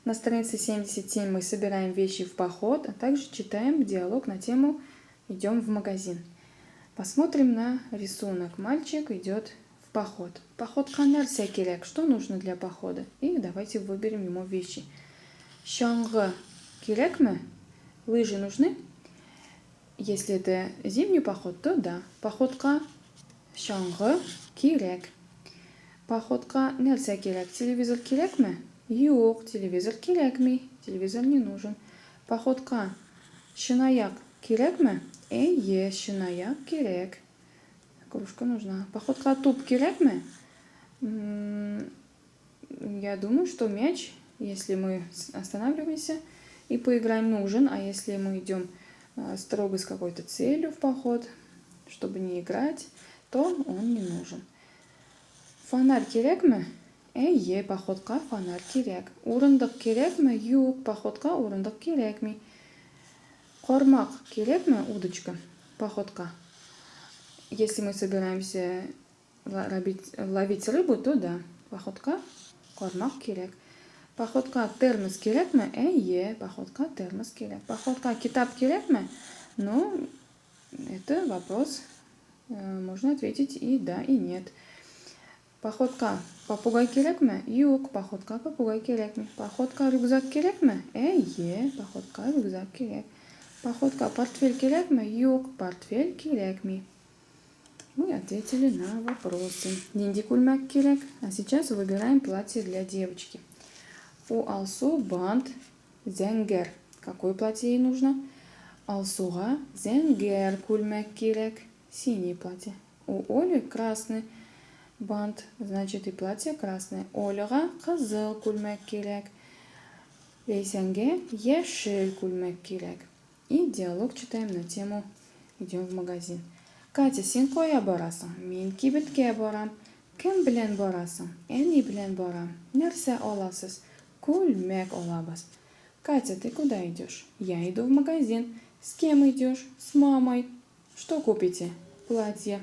На странице 77 мы собираем вещи в поход, а также читаем диалог на тему «Идем в магазин». Посмотрим на рисунок. Мальчик идет в поход. Походка нәрсә кирәк? Что нужно для похода? И давайте выберем ему вещи. Чаңгы кирәкме? Лыжи нужны? Если это зимний поход, то да. Походка чаңгы кирәк. Походка нәрсә кирәк? Телевизор кирәкме? Юк, телевизор кирәкми. Телевизор не нужен. Походка чынаяк кирәкме? Әйе, чынаяк кирәк. Кружка нужна. Походка туп кирәкме? Я думаю, что мяч, если мы останавливаемся и поиграем, нужен. А если мы идем строго с какой-то целью в поход, чтобы не играть, то он не нужен. Фонарь кирәкме? Әйе, походка фонарь кирәк. Урындык кирәкме? Юк, походка урындык кирәкми. Кармак кирәкме? Удочка. Походка. Если мы собираемся ловить рыбу, то да. Походка кармак кирәк. Походка термос кирәкме? Әйе, походка термос кирәк. Походка китап кирәкме? Ну, это вопрос можно ответить и да, и нет. Походка попугай кирәкме? Юк, походка попугай кирәкми. Походка рюкзак кирәкме? Әйе, походка рюкзак кирәк. Походка портфель кирәкме? Юк, портфель кирәкми. Мы ответили на вопросы. Нинди күлмәк кирәк? А сейчас выбираем платье для девочки. У Алсу бант зәңгәр. Какое платье ей нужно? Алсуга зәңгәр күлмәк кирәк. Синее платье. У Оли красный бант, значит и платье красное. Оляга кызыл күлмәк кирәк. Ләйсәнгә яшел күлмәк кирәк. И диалог читаем на тему «Идем в магазин». Катя, син кая барасың? Мин кибеткә барам. Кем белән барасың? Әни белән барам. Нәрсә аласыз? Күлмәк алабыз. Катя, ты куда идешь? Я иду в магазин. С кем идешь? С мамой. Что купите? Платье.